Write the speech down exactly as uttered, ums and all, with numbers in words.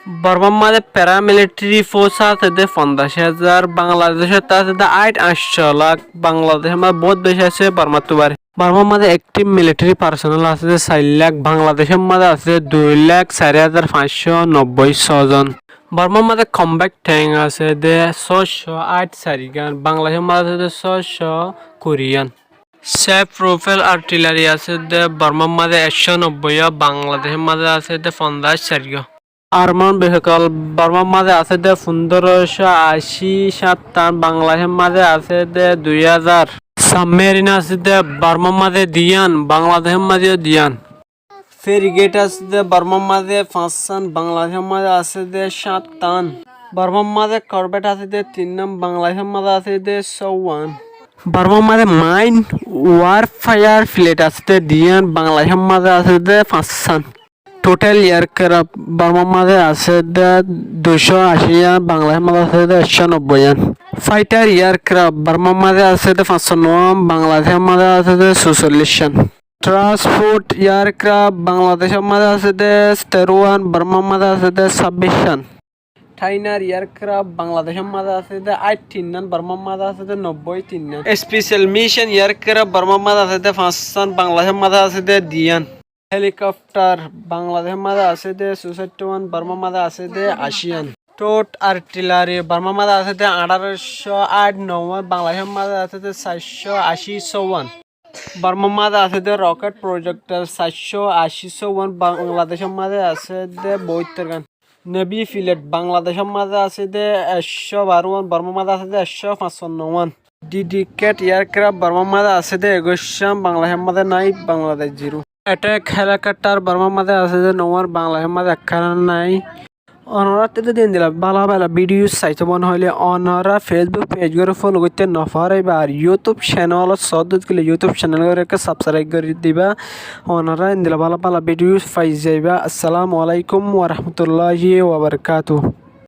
Bormár mazé paramilitary force asé dé fonzac házar, Bangladecót asé dé áit añctó lak. Bangladecór mazé bóut beci asé Bormáttu bari. Bormár mazé active military personnel asé dé sair lak, Bangladecór mazé asé dé dui lak sair házar fañscó nobbói só zon. Bormár mazé combat tank asé dé sócó áit sairgán, Bangladecór mazé asé dé sócó kurigán. Self propelled artillery asé dé Bormár mazé ekcó nobbói, Bangladecór mazé asé dé fonzac sairgán. Armor vehicle Bormár mazé asé dé fundorocó ací cáttán, Bangladecór mazé asé dé dui házar. Submarine asé dé Bormár mazé diyan, Bangladecór mazé diyan. Frigate asé dé Bormár mazé fañssán, Bangladecór mazé asé dé cáttán. Bormár mazé corvette asé dé tinnán, Bangladecór mazé asé dé sóuwan. Bormár mazé mine warfare fleet asé dé diyan, Bangladecór mazé asé dé fañssán. Total aircraft Bormár mazé asé dé duicó ací yán, Bangladecór mazé asé dé ekcó nobbói yán. Fighter aircraft Bormár mazé asé dé fañssán nowan, Bangladecór mazé asé dé sócóllic yán. Transport aircraft Bangladecór mazé asé dé terówan, Bormár mazé asé dé sábbic yán. Trainer aircraft Bangladecór mazé asé dé áit tinnán, Bormár mazé asé dé nobbói tinnán. Special mission aircraft Bormár mazé asé dé fañssán, Bangladecór mazé asé dé diyán. Helicopter Bangladecór mazé asé dé susáittowan, Bormár mazé asé dé ací yán. Towed artillery Bormár mazé asé dé añçárocó áit nowan, Bangladecór mazé asé dé saircó ací sóuwan. Bormár mazé asé dé rocket projectile saircó ací sóuwan, Bangladecór mazé asé dé boóittorgán. Navy fleet Bangladecór mazé asé dé ekcó barówan, Bormár mazé asé dé ekcó fañssán nowan. Dedicated aircraft Bormár mazé asé dé ekuiccán, Bangladecór mazé nái, Bangladec zero. Attack helicopter Bormár mazé asé dé nowan, Bangladecór mazé ekkán nái. Onoráttu zodi endilla bála bála video saito mone hoilé onorá Facebook page gán follow goitté no fóraiba, ar YouTube channel ot sódde óile YouTube channel gán ekká subscribe gorí diba. Onorá endilla bála bála video fai zaiba. Assalamu alaikum wa rahmatullahi wa barakatuhu.